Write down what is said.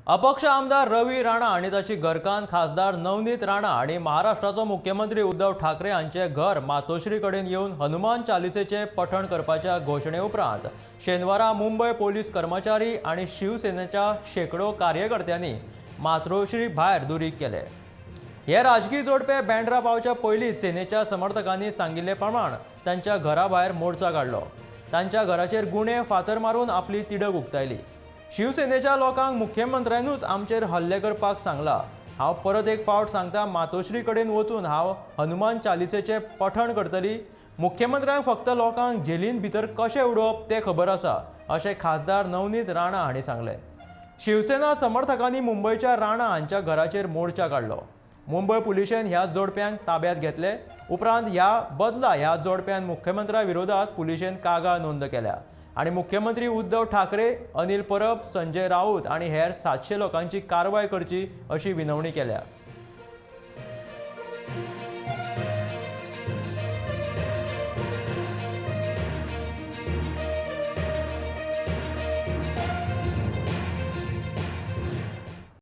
अपक्ष आमदार रवी राणा आनी ताची घरकान्न खासदार नवनीत राणा आनी महाराष्ट्राचो मुख्यमंत्री उद्धव ठाकरे हांचे घर मातोश्री कडेन येवन हनुमान चालिसेचें पठण करपाच्या घोशणे उपरांत शेनवारा मुंबय पोलीस कर्मचारी आनी शिवसेनेच्या शेकडो कार्यकर्त्यांनी मातोश्री भायर दुरीग केले. हे राजकीय जोडपे बँड्रा पावच्या पयलींच सेनेच्या समर्थकांनी सांगिल्ले प्रमाण तांच्या घरा भायर मोर्चा काडलो. तांच्या घराचेर गुणे फातर मारून आपली तिडक उक्तायली. शिवसेनेच्या लोकांक मुख्यमंत्र्यानूच आमचेर हल्ले करपाक सांगला. हांव परत एक फावट सांगता, मातोश्री कडेन वचून हांव हनुमान चालिसेचें पठण करतली. मुख्यमंत्र्यांक फक्त लोकांक जेलीन भितर कशें उडोवप तें खबर आसा, अशें खासदार नवनीत राणा हांणी सांगलें. शिवसेना समर्थकांनी मुंबयच्या राणा हांच्या घराचेर मोर्चा काडलो. मुंबय पुलिशेन ह्या जोडप्यांक ताब्यात घेतले उपरांत ह्या बदला ह्या जोडप्यान मुख्यमंत्र्या विरोधात पुलिशेन कागाळ नोंद केल्या आनी मुख्यमंत्री उद्धव ठाकरे, अनिल परब, संजय राऊत आनी हेर 700 लोकांची कारवाय करची अशी विनवणी केल्या.